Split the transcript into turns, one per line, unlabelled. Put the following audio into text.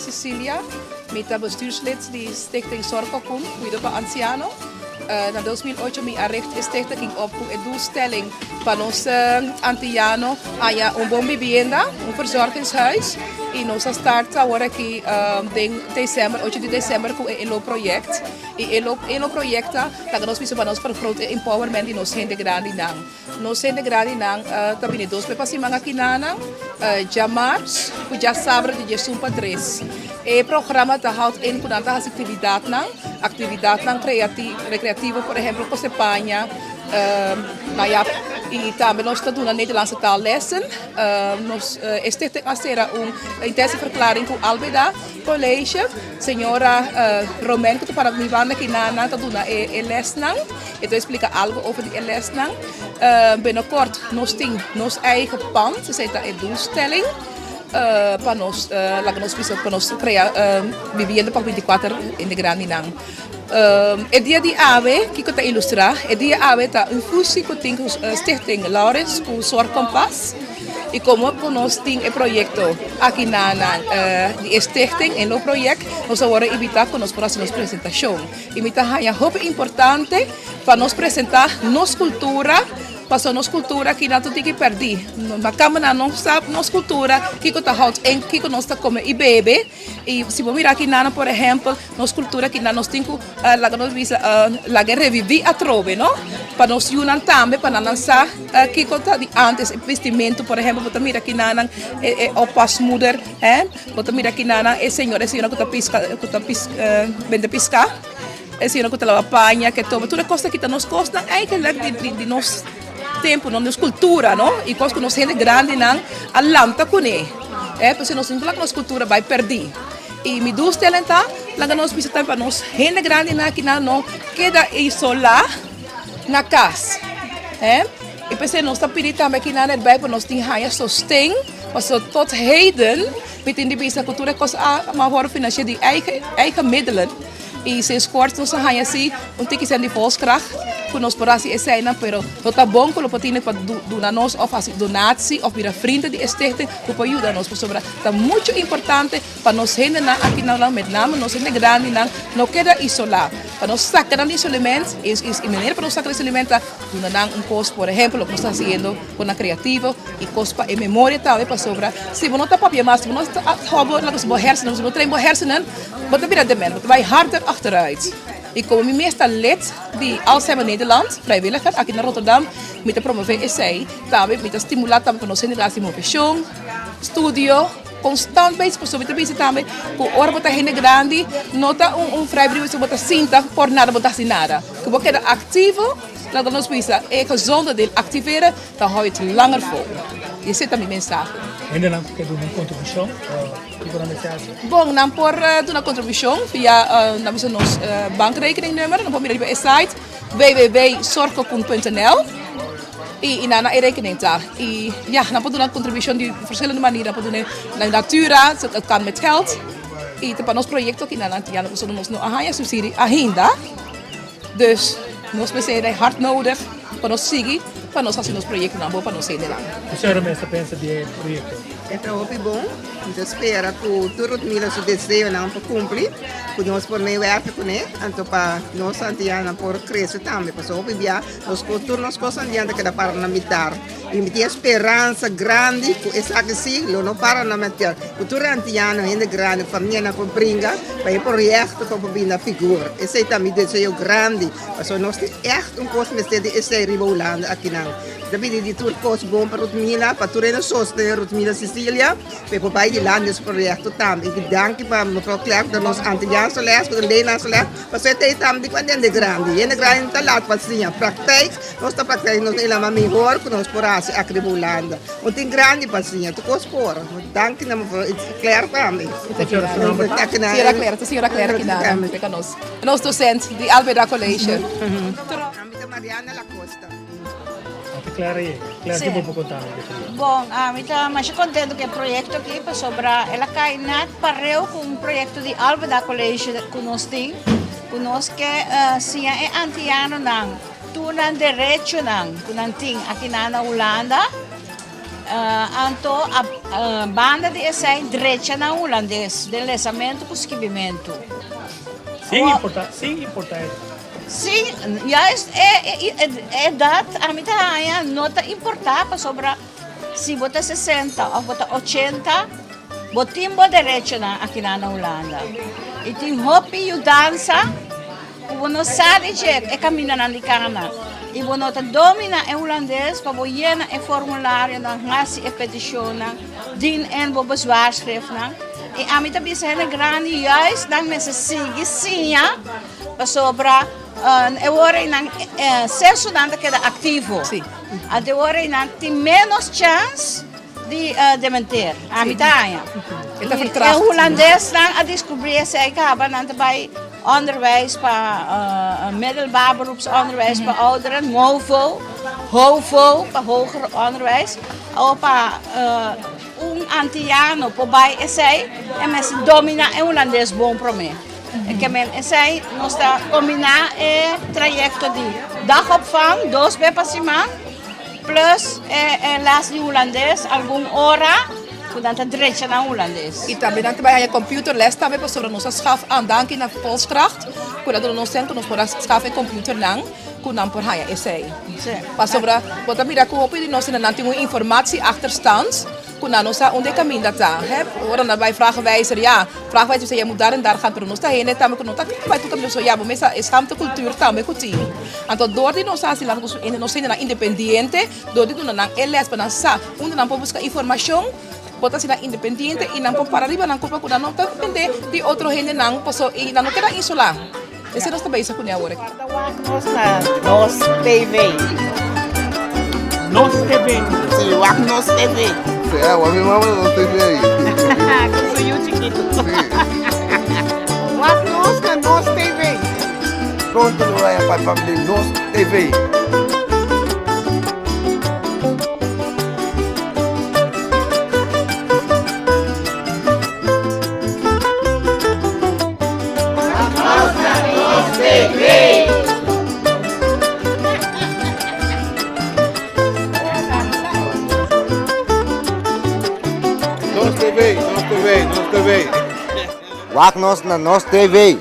Cecilia, mi ta bestuurslid di Stichting Zorgcocoon, Cuido pa Anciano. Na 2008 mi a richt e stichting op ku e doelstelling pa nos antiano haña un bon bibienda, un verzorgingshuis. I nos a start awor aki den december, 8 di december ku e elo project. I e elo project ta laga nos bisa pa nos vergroot e empowerment di nos hende grandinan. Nos hende grandinan ta bini dos be pa siman aki nanan, djamars ku djasabra di diesun pa tres. E programa ta houdt in ku nan ta hasi aktividatnan, aktividatnan rekreativo, por ehempel kose paña, na ya, i tambe nos ta duna Nederlandse taallessen. Nos e stichting a sera un intentieverklaring ku Albeda College. Señora Romain ku ta para mi banda aki nan ta duna e lesnan. E ta explica algo over di e lesnan. Binnenkort nos tin nos eigen pand, esei ta e doelstelling pa nos laga nos bisa pa nos crea vivienda pa 24 hende grandinan. E dia di awe, kiko ta ilustra? E dia awe ta un fusie ku tin ku Stichting Laurens ku Zorgkompas. I komo ku nos tin e proyekto aki na di e stichting, e lo project, nos a wòrdu invitá ku nos por hasi nos presentashon. I mi ta haña hopi importante pa nos presentá nos kultura, pasobra nos kultura aki nan tur tin ki pèrdí. Na kamba nan no sa nos kultura, kiko ta hòut en, kiko nos ta kome i bebe. I si bo mira aki nan, por ehèmpel, nos kultura aki nan nos tin ku laga nos bisa laga e reviví atrobe, no? Pa nos yunan tambe, pa nan nan sa kiko ta di ántes, e bistimentu, por ehèmpel, bo ta mira aki nan e oppasmoeder, hè. Bo ta mira kinanan e señor, e señora ku ta piska, ku ta pis bende piská, e señora ku ta laba paña, ke toba. Tur e kos aki ta nos kosnan eigenlik di di di nos tempu, no, nos kultura, no, i kos ku nos hende grandinan a lanta kuné. E p'esei nos no ta laga nos kultura bai pèrdí. I mi doelstelling ta laga nos bisa tambe pa nos hende grandinan akinan no keda isolá na kas. E i p'esei nos ta pidi tambe akinan erbei pa nos tin haña sosten. Pasobra tot heden mi tin di bisa ku tur e kos a ma wòrdu finansiá di eigen eigen middelen i sinds kort nos a haña si un tiki sèn di volkskracht ku nos por hasi eseinan pero lo ta bon ku lo por tene pa duna nos òf hasi donatsi òf bira vrienden di e stichting ku por yuda nos pasobra ta muchu importante pa nos hendenan aki na met name nos hende grandinan no keda isolá pa nos saka nan di isolement i manera pa nos saka di isolement ta duna nan un kos por ehempel loke nos ta hasiendo ku nan kreativo. I kos pa e memoria tambe pasobra si bo no ta papia mas, si bo no ta hou bo laga bo hersenen, si bo no train bo hersenen, bo ta bira dement, bo ta bai harder achteruit. I komo mi mes ta lid di Alzheimer Nederland, vrijwilliger, aki na Rotterdam, mi ta promove esei tambe, mi ta stimula tambe pa nos hende hasi moveshon, studio, konstant bezig pasobra mi ta bisa tambe ku ora bo ta hende grandi no ta un vrijbrief bo ta sinta por nada bo ta hasi nada, ku bo keda aktivo. Laga nos bisa e gezonde deel activeren, dan hou je het langer vol. Y esey ta mi mensahe.
Hendenan ku ke duna un kontribushon, kiko nan mester hasi?
Bon, nan por duna kontribushon via nan bisa nos bankrekeningnummer. Nan por mira riba e site www.zorgcocoon.nl y nan e rekening ta. Y ya, nan por duna kontribushon di verschillende manier. Nan por duna na natura, het kan met geld. Y ta pa nos proyecto aki nan Antiano pasobra nos no a haña subsidie ainda. Dus nos mester e hard nodig pa nos sigui pa nos hasi nos proyectonan bon pa nos hendenan.
Ku señora mes ta pensa di e proyecto?
E ta hopi bon. Mi ta spera ku tur Rutmila su deseonan por kumpli, ku nos por meewerken kuné, anto pa nos antianonan por krese tambe. Pasobra hopi bia nos kos, tur nos kos antiano ta keda para na mitar. I mi tin e speransa grandi ku esaki si lo no para na mitar. Ku tur e antiano, hende grandi, famianan por bringa pa e proyekto por por bini na figur. Esei ta mi deseo grandi, pasobra nos tin ègt un kos mester di esei riba Hulanda akinan. Mi ta pidi di tur kos bon pa Rutmila, pa tur hende sostené Rutmila Cecilia, pa e por bai dilanti den su proyekto tambe. I danki pa mevrouw Klerk ku ta nos antiaanse les, ku ta Nederlandse les, pasobra e ta ei tambe di kuantu hende grandi. Hende grandi no ta lat pa siña praktijk. Nos ta praktijk nos elama mihor ku nos por hasi aki riba Hulanda. Un tin grandi pa siña, tur kos por. Danki na mevrouw Claire tambe.
Señora Claire, ta señora Claire aki na cerca nos. Nos docent di Albeda College.
Ami ta Mariana Lacosta.
Ate Claire a yega. Claire, ki bo por konta mi di e proyekto?
Bon, ami ta masha kontento ku e proyekto aki pasobra el a kai nat pareu ku un proyekto di Albeda College ku nos tin, ku nos ke siña e antianonan. Tur nan derechonan ku nan tin akinan na Hulanda. Anto a banda di esei drecha nan hulandes den lesamentu ku skibimentu.
Sin importa, sin importa edat.
Sin, juist e edat ami ta haña no ta importa pasobra si bo ta sesenta òf bo ta ochenta bo tin bo derechonan akinan na Hulanda. I tin hopi yudansa. Ku bo no sa di dje e kamindanan di kana i bo no ta domina e hulandes pa bo yena e formularionan, hasi e petishonnan, dien en bo bezwaarschriftnan. I ami ta bisa hende grandi juist nan mester sigui siña pasobra e ora ei nan sesonan ta keda aktivo. Anto e ora ei nan tin ménos chèns di dementer. Ami ta haña.
E ta vertraagd.
E hulandesnan a descubri esei caba, nan ta bai onderwijs pa middelbaar beroepsonderwijs pa ouderen, MOVO, HOVO pa hoger onderwijs. Awor pa un antiano por bai esei, e mester domina e hulandes bon prome. E ke men esei nos ta combina e trayecto di dagopvang dos be pa siman, Plus e les di hulandes algun ora ku nan ta drecha nan hulandes.
I tambe nan ta bai haña computer les tambe pasobra nos a schaf aan danki na Volkskracht ku nan duna nos sèn ku nos por a schaf e computernan ku nan por haña esei. Pasobra bo ta mira ku hopi di nos nan tin un informatie achterstand ku nan no sa unda e kaminda ta. He, ora nan bai vragenwijzer ya, vragenwijzer bisa ya moet daar en daar gaan pero nos ta hende tambe ku no ta bai tur kaminda so ya bo mester e schaamtecultuur tambe ku tin. Anto dor di nos hasi laga nos hendenan independiente, dor di duna nan e les pa nan sa unda nan por buska informashon, por ta asina independiente i nan por para riba nan kurpa ku nan no ta depende di otro hendenan paso i nan no keda isolá. Esei nos ta bezig kuné awor aki.
Guarda wak nos na Nos TV.
Nos TV.
Si, wak Nos TV.
Si, wak mi mama na Nos TV ei.
Ku su yu chikitu.
Si.
Wak nos na Nos TV.
Pronto lo haya pa family Nos TV. Nos TV, Nos TV, Nos TV.
Wak nos na Nos TV.